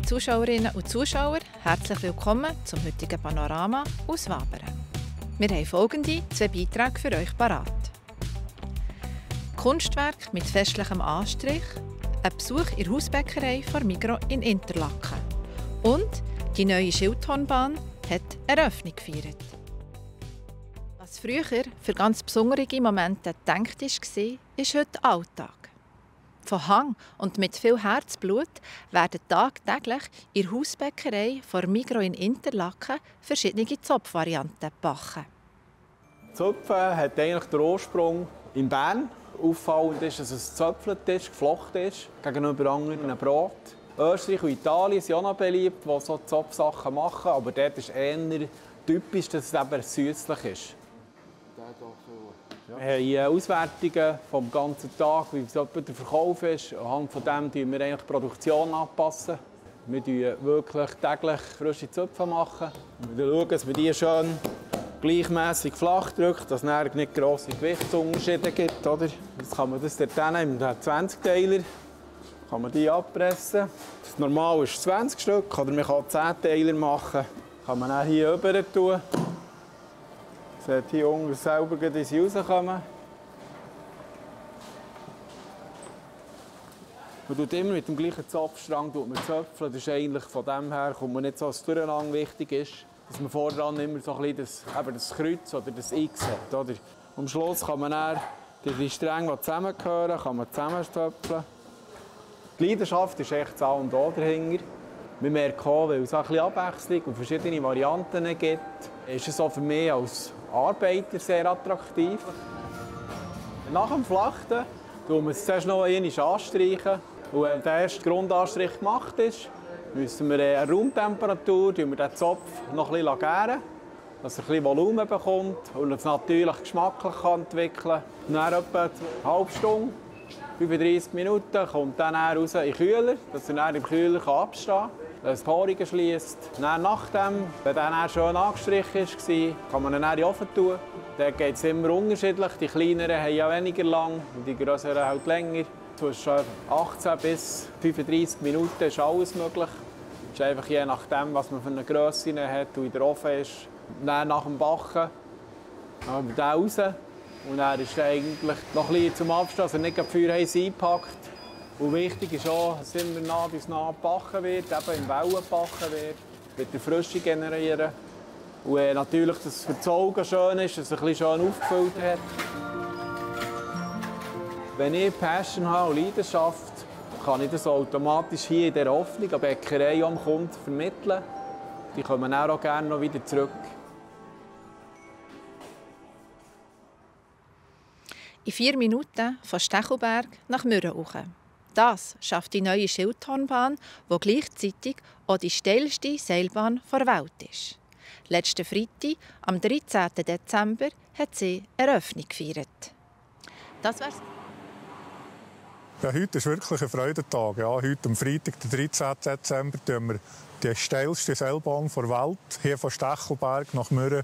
Zuschauerinnen und Zuschauer, herzlich willkommen zum heutigen Panorama aus Wabern. Wir haben folgende 2 Beiträge für euch parat. Kunstwerk mit festlichem Anstrich, ein Besuch in der Hausbäckerei von Migros in Interlaken und die neue Schildhornbahn hat Eröffnung gefeiert. Was früher für ganz besondere Momente gedacht war, ist heute Alltag. Von Hang und mit viel Herzblut werden tagtäglich in der Hausbäckerei von Migros in Interlaken verschiedene Zopfvarianten gebacken. Zöpfen hat eigentlich den Ursprung in Bern. Auffallend ist, dass es gezöpfelt ist, geflochten ist, gegenüber anderen Brot. Österreich und Italien sind auch noch beliebt, die so Zopfsachen machen, aber dort ist eher typisch, dass es eben süßlich ist. Wir haben Auswertungen vom ganzen Tag, wie der Verkauf ist. Anhand von dem passen wir eigentlich die Produktion an. Wir machen wirklich täglich frische Zöpfe. Wir schauen, dass wir die schön gleichmässig flach drücken, dass es nicht grosse Gewichtsunterschiede gibt. Oder? Jetzt kann man das dort im 20-Teiler kann man die abpressen. Das Normal ist 20 Stück, oder man kann 10 Teiler machen. Kann man dann hier rüber tun. Man sieht hier unten selber, wie sie rauskommen. Man tut immer mit dem gleichen Zopfstrang zöpfeln. Das ist eigentlich von dem her, kommt man nicht so, dass es durcheinander wichtig ist, dass man vorne immer so ein bisschen das Kreuz oder das X hat. Oder? Am Schluss kann man dann die Stränge, die zusammengehören, zusammenstöpfeln. Die Leidenschaft ist echt das A und O dahinter. Wir merken auch, weil es ein bisschen Abwechslung und verschiedene Varianten gibt, ist es auch für mich als Arbeiter sehr attraktiv. Nach dem Flachten tun wir es zuerst noch einmal anstreichen. Und wenn der erste Grundanstrich gemacht ist, müssen wir an Raumtemperatur den Zopf noch ein bisschen gären, dass er ein bisschen Volumen bekommt und es natürlich geschmacklich entwickeln kann. Nach etwa eine halbe Stunde, 35 Minuten, kommt dann raus in den Kühler, dass er dann im Kühler abstehen kann. Das Porungen schließt. Nachdem, wenn er schön angestrichen war, kann man ihn in den Ofen tun. Dann geht es immer unterschiedlich. Die kleineren haben ja weniger lang und die größeren halt länger. Zwischen 18 bis 35 Minuten ist alles möglich. Es ist einfach je nachdem, was man für eine Grösse hat und in der Ofen ist. Dann nach dem Backen haben wir den raus. Und dann ist eigentlich noch ein bisschen zum Abstehen, dass er nicht Feuer einpackt. Und wichtig ist auch, dass immer nah bis nah gebacken wird, eben im Wellen gebacken wird der Frische generieren. Und natürlich, dass es für die Augen schön ist, dass es ein bisschen schön aufgefüllt hat. Wenn ich Passion habe und Leidenschaft, kann ich das automatisch hier in dieser offenen Bäckerei am Kunden vermitteln. Die kommen auch gerne noch wieder zurück. In 4 Minuten von Stechelberg nach Mürrenauchen. Das schafft die neue Schildhornbahn, die gleichzeitig auch die steilste Seilbahn der Welt ist. Letzten Freitag, am 13. Dezember, hat sie Eröffnung gefeiert. Das wär's. Ja, heute ist wirklich ein Freudentag. Ja, heute, am Freitag, den 13. Dezember, eröffnen wir die steilste Seilbahn der Welt, hier von Stechelberg nach Mürren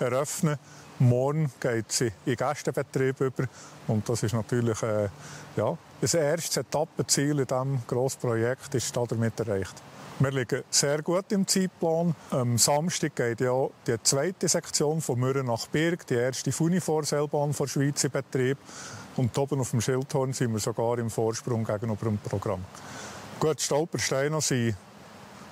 eröffnen. Morgen geht sie in den Gästebetrieb über. Und das ist natürlich das erste Etappenziel in diesem grossen Projekt ist damit erreicht. Wir liegen sehr gut im Zeitplan. Am Samstag geht ja die zweite Sektion von Mürren nach Birg, die erste Funivorseilbahn der Schweiz in Betrieb. Und oben auf dem Schildhorn sind wir sogar im Vorsprung gegenüber dem Programm. Gut, die Stolpersteine sind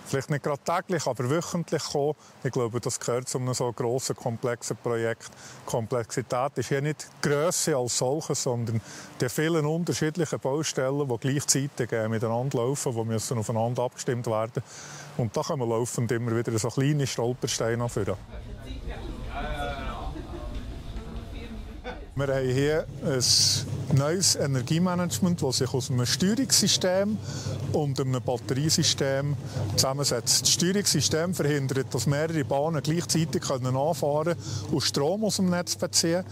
vielleicht nicht gerade täglich, aber wöchentlich kommen. Ich glaube, das gehört zu einem so grossen, komplexen Projekt. Die Komplexität ist hier nicht die Grösse als solches, sondern die vielen unterschiedlichen Baustellen, die gleichzeitig miteinander laufen, die müssen aufeinander abgestimmt werden. Und da kommen laufend immer wieder so kleine Stolpersteine anführen. Wir haben hier ein neues Energiemanagement, das sich aus einem Steuerungssystem und einem Batteriesystem zusammensetzt. Das Steuerungssystem verhindert, dass mehrere Bahnen gleichzeitig anfahren können und Strom aus dem Netz beziehen.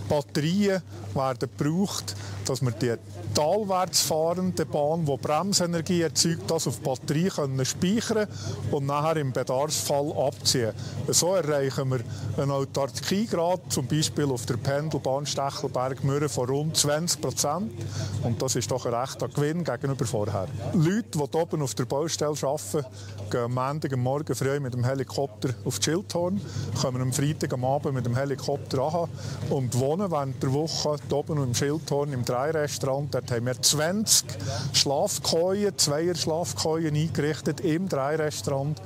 Batterien werden gebraucht, dass wir die talwärts fahrende Bahn, die Bremsenergie erzeugt, das auf Batterie speichern und nachher im Bedarfsfall abziehen. So erreichen wir einen Autarkiegrad, zum Beispiel auf der Pendelbahn Stechelberg-Mürren von rund 20%. Und das ist doch ein rechter Gewinn gegenüber vorher. Leute, die hier oben auf der Baustelle arbeiten, gehen am Montag am Morgen früh mit dem Helikopter auf die Schildhorn, kommen am Freitag am Abend mit dem Helikopter an und wohnen während der Woche hier oben im Schildhorn im Dreirestaurant. Dort haben wir 20 Schlafkojen, Zweier-Schlafkojen eingerichtet im Dreirestaurant,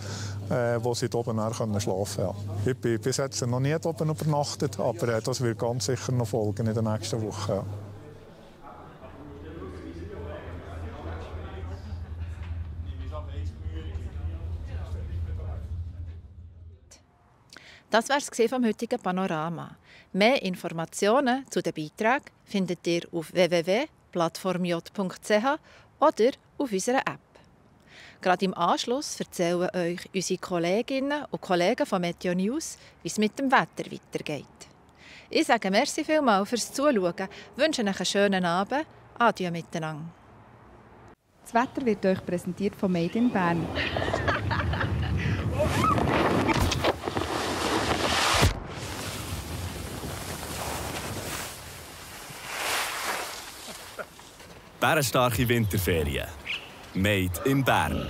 wo sie hier oben schlafen können. Ja. Ich bin bis jetzt noch nie hier oben übernachtet, aber das wird ganz sicher noch folgen in den nächsten Wochen. Ja. Das war es vom heutigen Panorama. Mehr Informationen zu den Beiträgen findet ihr auf www.plattformj.ch oder auf unserer App. Gerade im Anschluss erzählen euch unsere Kolleginnen und Kollegen von Meteo News, wie es mit dem Wetter weitergeht. Ich sage merci vielmals fürs Zuschauen, wünsche euch einen schönen Abend. Adieu miteinander. Das Wetter wird euch präsentiert von Made in Bern. Bärenstarke Winterferien. Made in Bern.